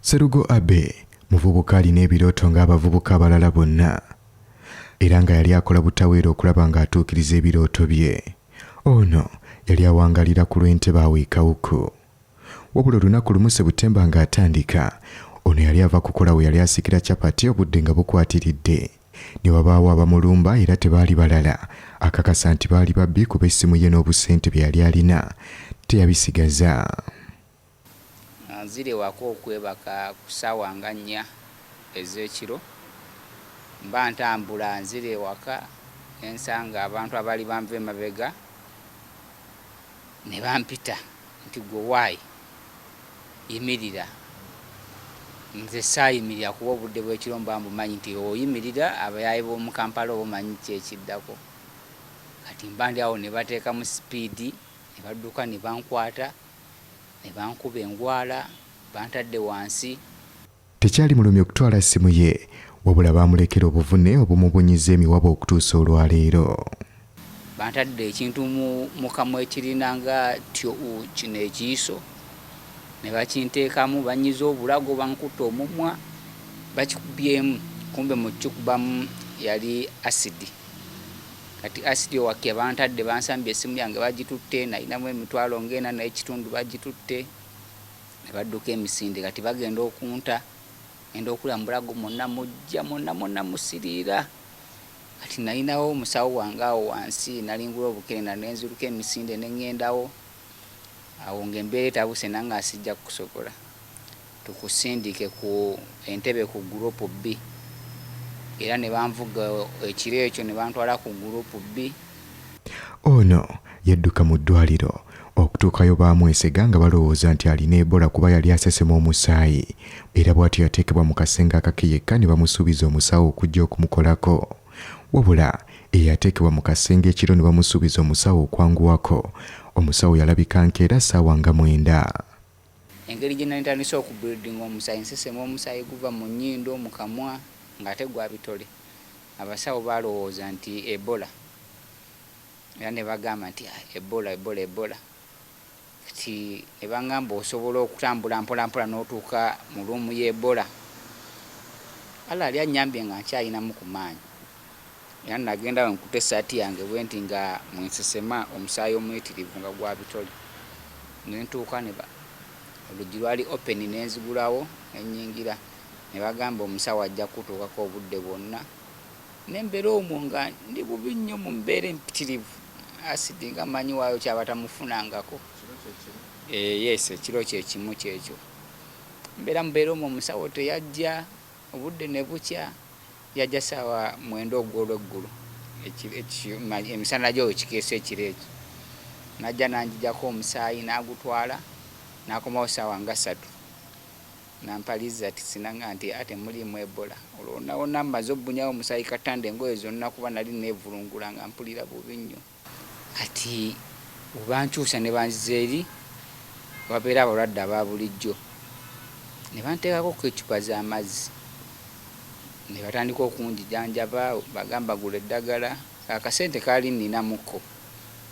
Sserugo Abbey muvubuka alina ebirooto ng'abavubuka abalala bonna era nga yali akola butaweera okulaba ng'atuukiriza ebirooto bye. Ono yali awangalira ku lw'e Ntebe awo e Kawuku. Wabula olunaku lumu Sebutemba ng'atandika, ono yali ava kukola we yali asiikira chapati obudde nga bukwatiridde ne wabaawo abamulumba era tebaali balala akakasa nti baali babbi kuba essimu ye n'obusente bye yali alina teyabisigaza. Nzira ewaka okwebaka ku ssaawa nga nnya ez'ekiro. Mba ntambula nzira ewaka ne nsanga abantu abaali banva emabega ne bampita nti ggwe owaaye yimirira. Nze saayimirira kuba obudde bw'ekiro mba mbumanyi nti oyimirira abayaaye b'omu Kampala oba omanyi ki ekiddako. Kati mba ndi awo ne bateekamu sipiidi ne badduka ne bankwata. Ne bankuba engwala, bantadde wansi. Tekyali mulumye kutwala ssimu ye wabula baamulekera obuvune obumubunyiza emiwabo okutuusa olwaleero. Bantadde ekintu mu kamwa ekirina nga tyo kino ekiiso ne bakinteekamu, bannyize obulago, bankutte omumwa bakikubyemu kumbe mu kukikubamu yali asidi. Kati asidi owakya bantadde bansambye essimu yange bagitutte, nalinamu emitwalo ng'ena n'ekitundu bagitutte ne badduka emisinde. Kati bagenda okunta ngenda okulaba mu bulago mwonna mujja mwonna mwonna musiriira. Kati nalinawo omusawo wange awo wansi nalingula obukerenda ne nziruka emisinde ne ŋŋendawo. Awo ng'embeera etabuse nange sijja kukusobola. Tukusindike ku Entebbe ku Group B era ne banvuga ekiro ekyo ne bantwala ku Group B. Ono yadduka mu ddwaaliro okutuukayo baamwesega nga balowooza nti alina Ebola kuba yali asesema omusaayi era bwatyo yateekebwa mu kasenge akake yekka ne bamusuubiza omusawo okujja okumukolako wabula eyateekebwa mu kasenge ekiro ne bamusuubiza omusawo okwanguwako omusawo yalabika nkeera ssaawa nga mwenda. Engeri gye nali ntandise okubuildinga omusaayi, nsesema omusaayi guva mu nnyindo, mu kamwa ng'ate gwa bitole. Abasawo baalowooza nti Ebola era ne bagamba nti ah, Ebola, Ebola, Ebola. Kati ne bangamba osobola okutambula mpolampola n'otuuka mu luumu y'Ebola. Allah yali annyambye nga nkyalinamu ku maanyi era nagenda we nkutte essaati yange bwenti nga mwe nsesema omusaayi omuyitirivu nga gwa bitole. Ne ntuuka ne ba oluggi lwali open ne nzigulawo ne nnyingira ne bagamba omusawo ajja kukutuukako obudde bwonna. Ne mbeera omwo nga ndi bubi nnyo mu mbeera empitirivu, asidi nga manyi waayo ky'aba tamufunangako. Eeh yes ekiro kye kimu ky'ekyo. Mbeera mubeera omwo omusawo teyajja, obudde ne bukya. Yajja ssaawa mwenda ogw'olweggulo, emisana gyo ekikeesa ekiro ekyo. N'ajja n'anjigyako omusaayi n'agutwala, n'akomawo ssaawa nga ssatu. N'ampa results n'aŋŋamba nti, A, temuliimu Ebola. Olwo wonna wonna mmaze obbunyawo omusaayi kattanda engoye zonna kuba nali nneevulungula nga mpulira bubi nnyo. Kati bwe bankyusa ne banziza eri awabeera abalwadde aba bulijjo ne banteekako eccupa z'amazzi ne batandika okunjijanjaba bagamba gula eddagala. Akasente kaali nninamuko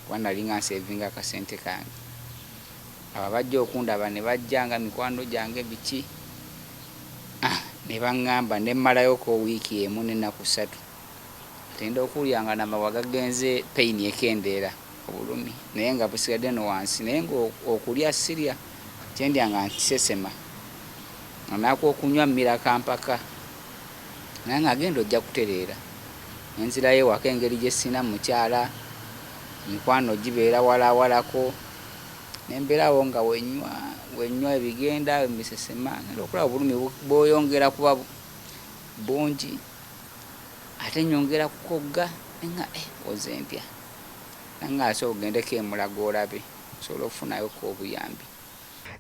kuba nalinga nseevinga akasente kange. Abo abajja okundaba ne bajja nga mikwano gyange biki ne bangamba ne mmalayoko wiiki emu n'ennaku ssatu. Ntenda okuwulira nga namabwa gagenze pain ekendeera obulumi naye nga busigadde eno wansi naye nga okulya sirya kyendya nga nkisesema nga nakokunywa mmira kampaka naye nga genda ojja kutereera nenzirayo ewaka engeri gyesirina mukyala emikwano gibeera wala walako nembeera awo nga wenywa wenywa ebigenda wembisesema ngenda okulaba obulumi bweyongera kuba bungi. Ate nyongera kukogga nenga eh nkoze ntya nanga ate ogendeko e Mulago olabe osobola okufunayo ko obuyambi.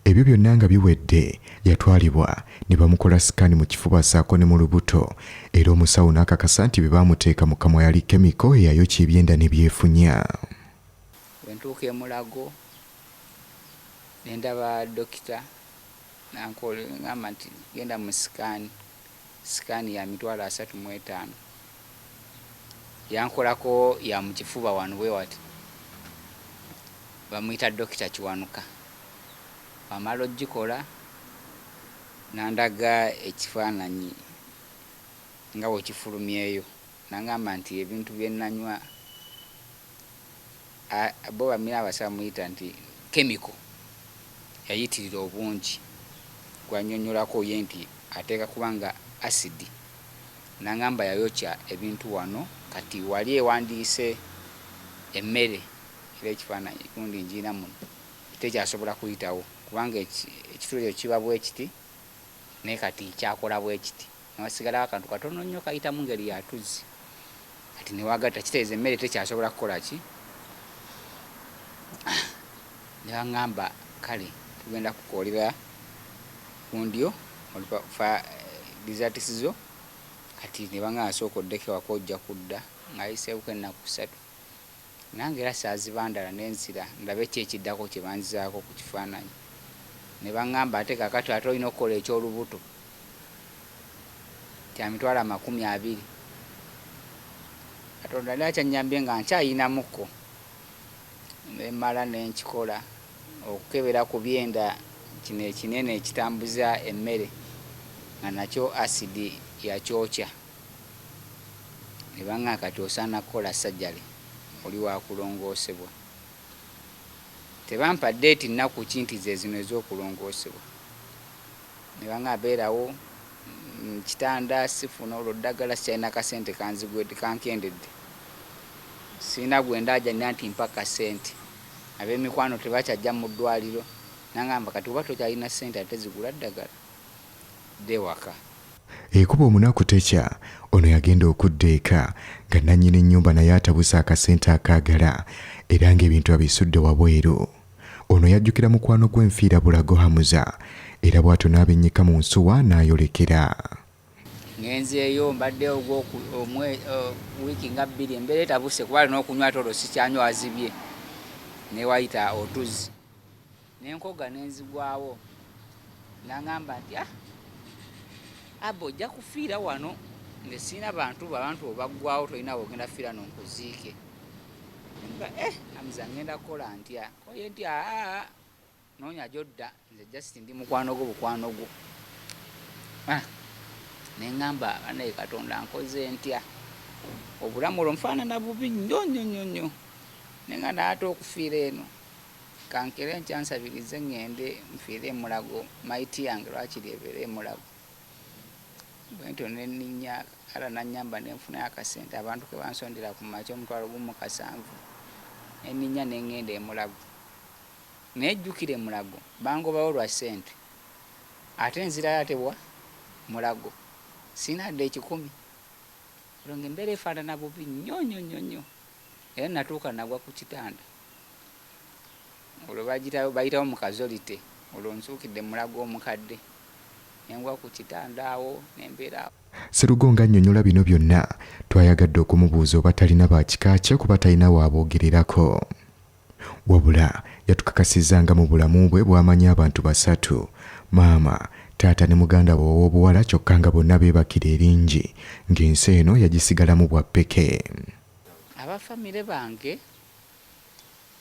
Ebyo byonna nga biwedde yatwalibwa ne bamukola sikaani mu kifuba ssaako ne mu lubuto era omusawo n'akakasa nti bye baamuteeka mu kamwa yali kemiko eyayokya ebyenda ne byefunya. Bwe ntuuka e Mulago ne ndaba dokita n'angamba nti genda mu sikaani. Sikaani ya mitwalo 35. Yankolako ya mu kifuba wano bwe wati. Bamuyita Dokita Kiwanuka. Bw'amala okugikola N'andaga ekifaananyi nga bwe kifulumyeyo n'angamba nti ebintu bye nanywa bo bamira abasawo bamuyita nti chemical yayitirira obungi gw'annyonnyolako ye nti ateeka kuba nga asidi n'angamba yayokya ebintu wano kati wali ewandiise emmere era ekifaananyi gundi ngirina muno tekyasobola kuyitawo kubanga ekituli ekyo kiba bwe kiti naye kati kyakola bwe kiti newasigalawo akantu katono nnyo kayitamu ngeri ya tuzzi kati newagatta kitegeeza emmere tekyasobola kukola ki ne baŋŋamba kale tugenda kukoolera kundyo fa results zo kati ne baŋŋamba sooka oddeko ewaka ojja kudda ng'ayiseewoko ennaku ssatu Nange era saazibandala ne nzira ndabe ki ekiddako kye banzizaako ku kifaananyi. Ne baŋŋamba ate kaakati ate olina okukola eky'olubuto kya mitwalo 20. Katonda yali akyannyambye nga nkyayinamukko ne mmala ne nkikola okukebera ku byenda kino ekinene ekitambuza emmere nga nakyo asidi yakyokya. Ne bangamba kati osaana kukola surgery oli wakulongoosebwa. Tebampa date nnaku ki nti zezino ezokulongoosebwa. Ne bangamba beerawo mu kitanda sifuna olwo ddagala sikyalina kasente kanzigwedde kankendedde. Sirina gwe ndaajanira nti mpa kasente. Ab'emikwano tebakyajja mu ddwaliro. Nangamba kati oba tokyalina ssente ate zigula ddagala dda ewaka. Ekuba omunaku tekya, ono yagenda okudda eka nga nnannyini nnyumba naye atabuse akasente akaagala era ng'ebintu abisudde wabweru. Ono yajjukira mukwano gwe nfiira bulago Hamuza era bw'atyo n'abinnyika mu nsuwa n'ayolekera. Ngenzeeyo mbaddeyo wiiki nga bbiri embeera etabuse kuba n'okunywa ate olwo sikyanywa wazibye newayita otuzzi. Ne nkoga ne nzigwawo. N'aŋŋamba nti, Ah, Abba ojja kufiira wano. Nze sirina bantu bo, abantu bo baggwaawo tolina w'ogenda kufiira wano nkuziike. Ne mugamba, Eh, Hamza ŋŋenda kukola ntya? Ye nti, Aa, noonya gy'odda, nze just ndi mukwano gwo bukwano gwo. Ah, ne ŋŋamba, Bannaye Katonda nkoze ntya? Obulamu olwo nfaanana bubi nnyo nnyo nnyo nnyo. Ne ŋŋamba naye ate okufiira eno. Kankere enkya nsabirize ŋŋende nfiire e Mulago mayiti yange lwakiri ebeere e Mulago. Bwentyo ne nninnya Allah n'annyamba ne nfunayo akasente abantu ke bansondera ku makya 17,000 ne nninnya ne ŋŋenda e Mulago. Naye jjukira e Mulago bangobayo lwa ssente ate nzirayo ate wa? Mulago. Sirina yadde ekikumi. Olwo ng'embeera efaanana bubi nnyo nnyo nnyo nnyo era natuuka nagwa ku kitanda. Olwo bagitawo bayitawo mu kazolite olwo nzuukidde Mulago omukadde ne ngwa ku kitanda awo ne mbeera awo. Sserugo ng'annyonnyola bino byonna, twayagadde okumubuuza oba talina ba kika kye kuba talina w'aboogererako. Wabula yatukakasizza nga mu bulamu bwe bw'amanyi abantu basatu, maama, taata ne muganda we ow'obuwala kyokka nga bonna beebakira eringi ng'ensi eno yagisigalamu bwa ppeke. Aba famire bange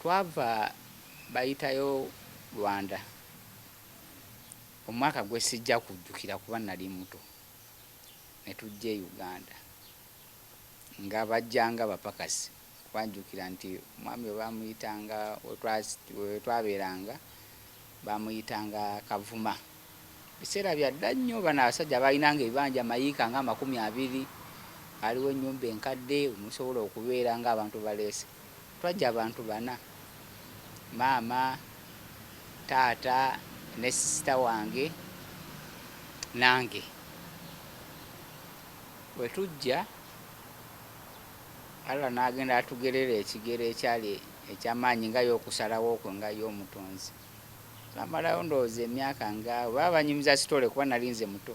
Twava bayitayo Rwanda omwaka gwe sijja kujjukira kuba nali muto ne tujja e Uganda nga bajja nga bapakasi kuba njjukira nti omwami we baamuyitanga we twabeeranga baamuyitanga Kavuma. Biseera bya dda nnyo bano abasajja baalinanga ebibanja mayiika nga 20, waaliwo ennyumba enkadde omusobola okubeera ng'abantu baleese. Twajja abantu bana, maama, taata ne sisita wange nange. Bwe tujja Allah n'agenda atugerera ekigero ekyali eky'amaanyi nga ye okusalawo kwe nga ye Omutonzi. Twamalayo ndowooza emyaka nga, baba banyumiza sitole kuba nali nze muto.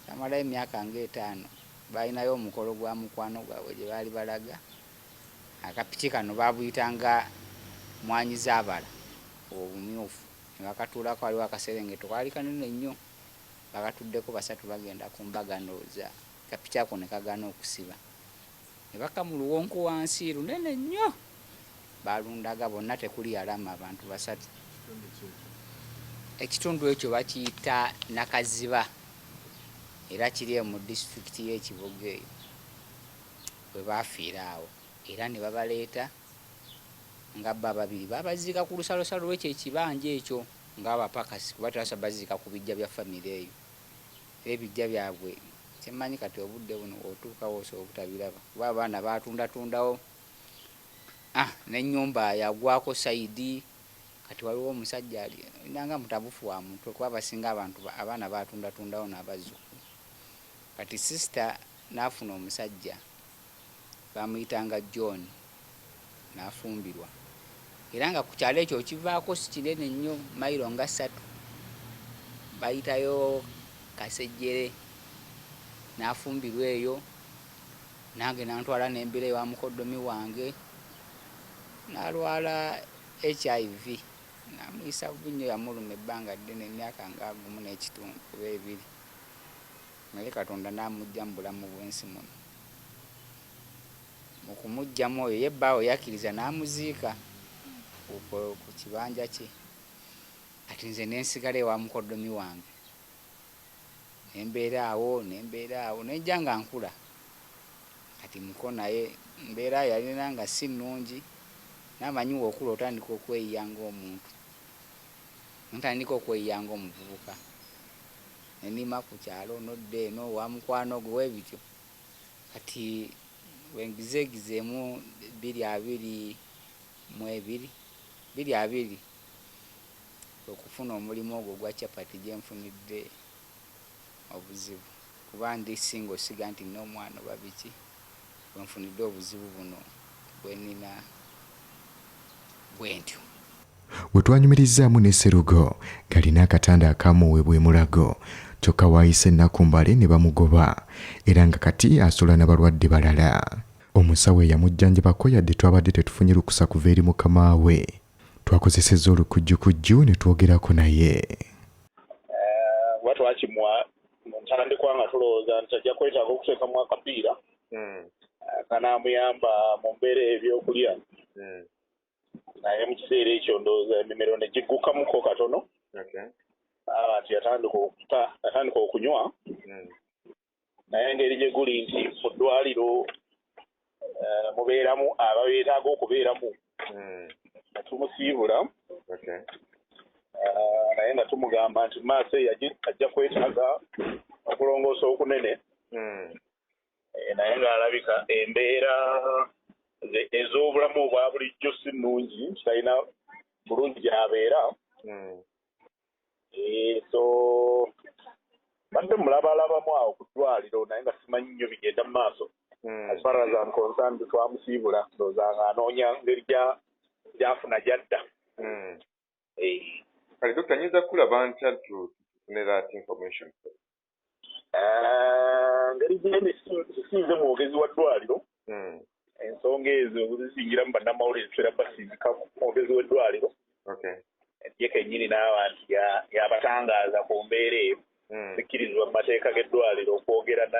Twamalayo emyaka nga etaano. Baalinayo omukolo gwa mukwano gwabwe gye baali balaga. Akapiki kano baabuyitanga Mwanyi Zaabala, obwo bumyufu. Ne bakatuulako waliwo akaserengeto kaali kanene nnyo. Bakatuddeko basatu bagenda ku mbaga ndowooza akapiki ako ne kagaana okusiba. Ne bakka mu luwonko wansi lunene nnyo. Baalundaga bonna tekuli yalama abantu basatu. Ekitundu ekyo bakiyita Nakaziba era kiri eyo mu disitulikiti y'e Kiboga eyo we baafiira awo era ne babaleeta nga bo ababiri baabaziika ku lusalosalo lw'ekyo ekibanja ekyo ng'abapakasi kuba tebasobola baziika ku biggya bya famire eyo era ebiggya byabwe kye mmanyi kati obudde buno bw'otuukawo osobola obutabiraba kuba abaana baatundatundawo ah n'ennyumba yagwako sayidi. Kati waliwo omusajja ali nanga mutabufu wa mutwe kuba abasinga abantu abaana batundatundawo n'abazzukulu. Kati sister n'afuna omusajja bamuyitanga John n'afumbirwa era nga ku kyalo ekyo okivaako si kinene nnyo mayiro nga ssatu bayitayo Kasejjere n'afumbirwa eyo nange nantwala nembeera ewa mukoddomi wange n'alwala HIV namuyisa bubi nnyo yamuluma ebbanga ddene emyaka nga gumu n'ekitundu oba ebiri naye Katonda n'amuggya mu bulamu bw'ensi muno. Mu kumuggyamu oyo ye bbaawe yakkiriza n'amuziika ku kibanja kye kati nze ne nsigala ewa mukoddomi wange ne mbeera awo ne mbeera awo ne nja nga nkula. Kati muko naye mbeera yalina nga si nnungi naye amanyi wokula otandika okweyiya nga omuntu ntandika okweyiya nga omuvubuka nenima ku kyalo nodda eno owa mukwano gwo webityo kati wengizegizeemu 2022 2020 okufuna omulimu ogwo ogwa chapati gyenfunidde obuzibu kuba ndi single siga nti nina omwana oba biki wenfunidde obuzibu buno bwenina bwentyo. We twanyumirizzaamu ne Sserugo ng'alina akatanda akaamuweebwa e Mulago kyokka waayise ennaku mbale ne bamugoba era nga kati asula na balwadde balala. Omusawo eyamujjanjabako yadde twabadde tetufunye lukusa kuva eri mukama we, twakozesezza olukujjukujju ne twogerako naye. Kuba twakimuwa mu ntandikwa nga tulowooza nti ajja kwetaaga okuteekamu akapiira kanaamuyamba mu mbeera ey'ebyokulya naye mu kiseera ekyo ndowooza emimiro ne giggukamuko katono aba nti yatandika okuta yatandika okunywa naye engeri gye guli nti mu ddwaliro mubeeramu ababeetaaga okubeeramu nga tumusiibula naye nga tumugamba nti maaso eyo ajja kwetaaga okulongoosa okunene naye ng'alabika embeera ez'obulamu obwa bulijjo si nnungi nti talina bulungi gy'abeera so mbadde mulabalabamu awo ku ddwaliro naye nga simanyi nnyo bigenda mu maaso as far as I'm concerned twamusiibula ndowooza nga anoonya ngeri gyafuna gyadda. Kale dokita, nyinza kukulaba ntya tufune that information? Ngeri gyendi sinze mwogezi wa ddwaliro, ensonga ezo zizingiramu bannamawulire tutera basindika mwogezi w'eddwaliro ye kennyini n'aba nti yabatangaaza ku mbeera eyo. Zikkirizibwa mu mateeka g'eddwaliro okwogera na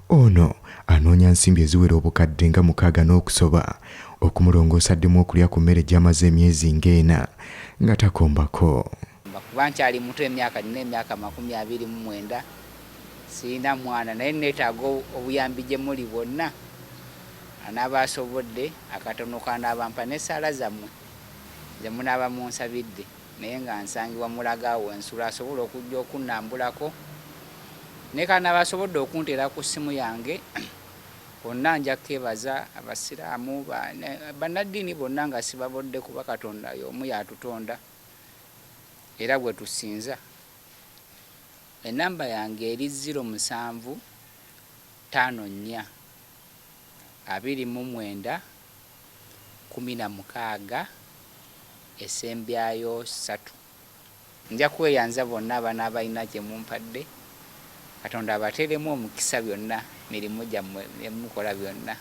Ono anoonya nsimbi eziwera obukadde nga mukaaga n'okusoba okumulongoosa addemu okulya ku mmere gy'amaze emyezi ng'ena nga takombako. Kuba nkyali muto emyaka nina emyaka 29 sirina mwana naye neetaaga obuyambi gye muli bwonna anaaba asobodde akatono kanaabampa n'essaala zammwe ze munaaba munsabidde naye nga nsangibwa Mulago awo ensula asobola okujja okunnambulako naye kanaaba asobodde okunteera ku ssimu yange bonna nja kebaza abasiraamu bannaddiini bonna nga sibabodde kuba Katonda y'omu y'atutonda era gwe tusinza. Ennamba yange eri 0 7 5 4 29 16 esembyayo 3. Nja kweyanza bonna abanaaba balina kye mumpadde. Katonda abateeremu omukisa byonna mirimu gyammwe bye mukola byonna.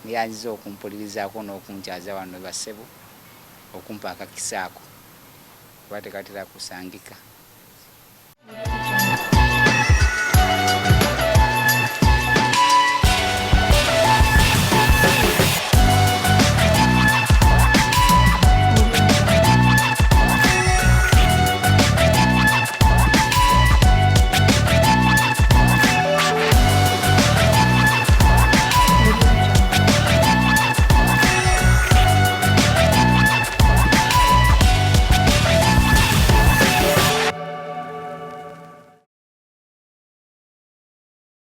Neyanziza okumpulirizaako n'okunkyaza wano bassebo okumpa akakisa ako kuba tekatera kusangika.